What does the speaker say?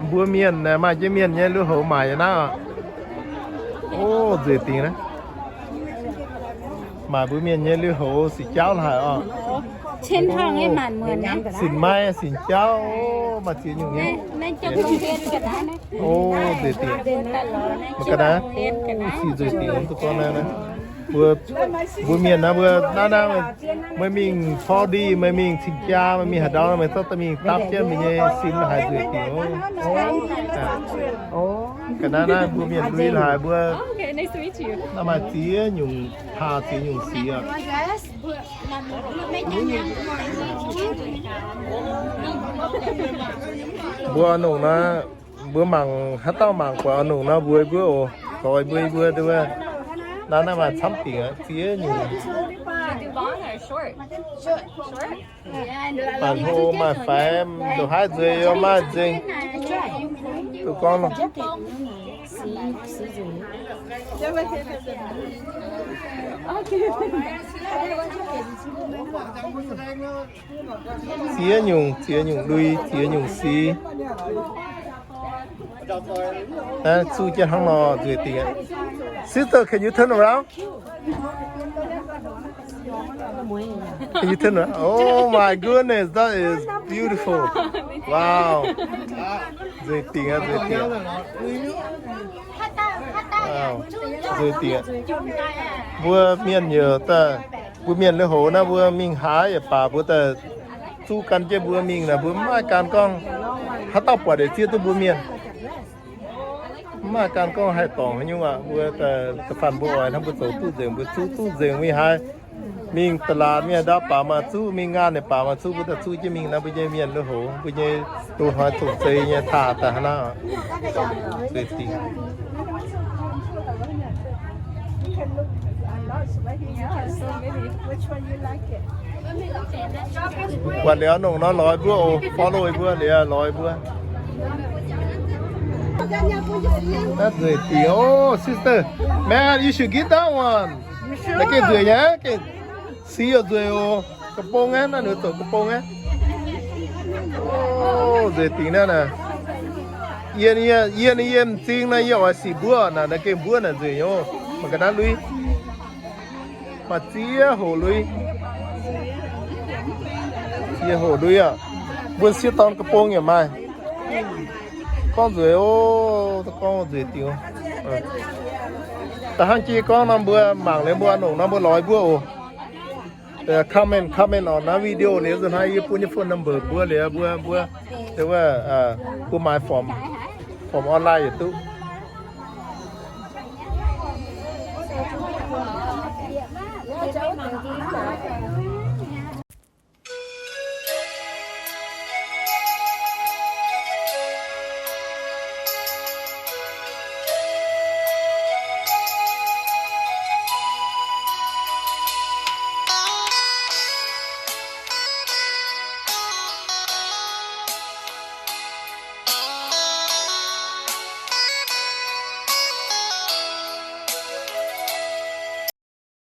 Mbuo mienh maaih jienv mienh nyei lui-houx maaic yiem naaiv oc. O, nzueic dingc naaiv. Maaic mbuo mienh nyei lui-houx sinx jauv haic oc. Sinx maiv sinx jauv, o, maaih ziex nyungc nyei. O, nzueic dingc. Mv ga'naaiv, o, sic nzueic dingc, duqv gorngv naaiv naaiv. Mbuo, mbuo mienh naaiv, mbuo naaiv naaiv, meih mingh Paradise, meih mingh cing-jaa, meih mingh haaix ndau, meih zorqv daaih mingh dapv jienv meih nyei sin haiz nzueic dingc oc. Ga'naaiv naaiv mbuo mienh lui haic mbuo. Naaiv maaih ziex nyungc hlaax, ziex nyungc sic oc. Mbuo nongc naaiv, mbuo mangc haaix dauh mangc buatc mbuo oc, zoux mbuo, mbuo, mbuo. Naaiv, naaiv maaih camv dingc aqv, ziex nyungc. Maaih hlo maaih faix, ndongc haaix nzueic yaac maaih nzengc. Duqv gorngv nor. Ziex nyungc, ziex nyungc lui, ziex nyungc sic. Naaiv zuqv jienv hnangv nor nzueic dingc aqv. Sister, can you turn around? Can you turn around? Oh my goodness, that is beautiful. Wow. Nzueic dingc aqv, nzueic dingc aqv. Wow. Nzueic dingc aqv. Mbuo mienh yaac daaih, mbuo mienh lui-houx naaiv mbuo mingh haaix yaac baac mbuo daaih zuqv gan jienv mbuo mingh naaic, mbuo mv maaih gan gorngv haaix dauh buatc yaac zieqv duqv mbuo mienh. Mv maaih gan gorngv haih dorngc haaix nyungc aqv. Mbuo da'faanh mbuo oix hnamv mbuo zoux duqv nzengc, mbuo zuqv duqv nzengc mingh haaix. Mingh da'laatc mingh haaix ndau baac maaih zuqv, mingh ngaanh yaac baac maaih zuqv, mbuo daaih zuqv jienv mingh naaiv mbuo nyei mienh lui-houx, mbuo nyei loz-hnoi zoqc zei nyei taaih daaih hnangv naaiv oc. Nzueic dingc. Buatc liuz nongc nor lorz mbuo oc, follow mbuo liuz lorz mbuo. Naaiv nzueic dingc oc, sister. Man, you should get that one. Naaiv gengh nzueic nyei, gengh sic yaac nzueic oc. Ga'bong aeqv, naaiv ninh zoux ga'bong aeqv. O, nzueic dingc naaiv naaic. Yie, yie, yie, yie m'zing naaiv yie oix sic mbuov naaic, naaiv gengh mbuov naaic nzueic nyei oc. Mangc ga'naaiv lui. Maaih ziex hoc lui. Ziex hoc lui aqv. Mbuo sieqv dorn ga'bong yaac maaih. Gorngv nzueic oc, gorngv nzueic dingc oc. Da'hnangv jiex gorngv nor mbuo mangc liuz mbuo nongc nor mbuo lorz mbuo oc. Comment, comment orqc, naaiv video liuz nzunc hnoi yie bun nyei phone number mbuo liuz mbuo, mbuo, wuov, mbuo maaiz form, form online yietc duqv.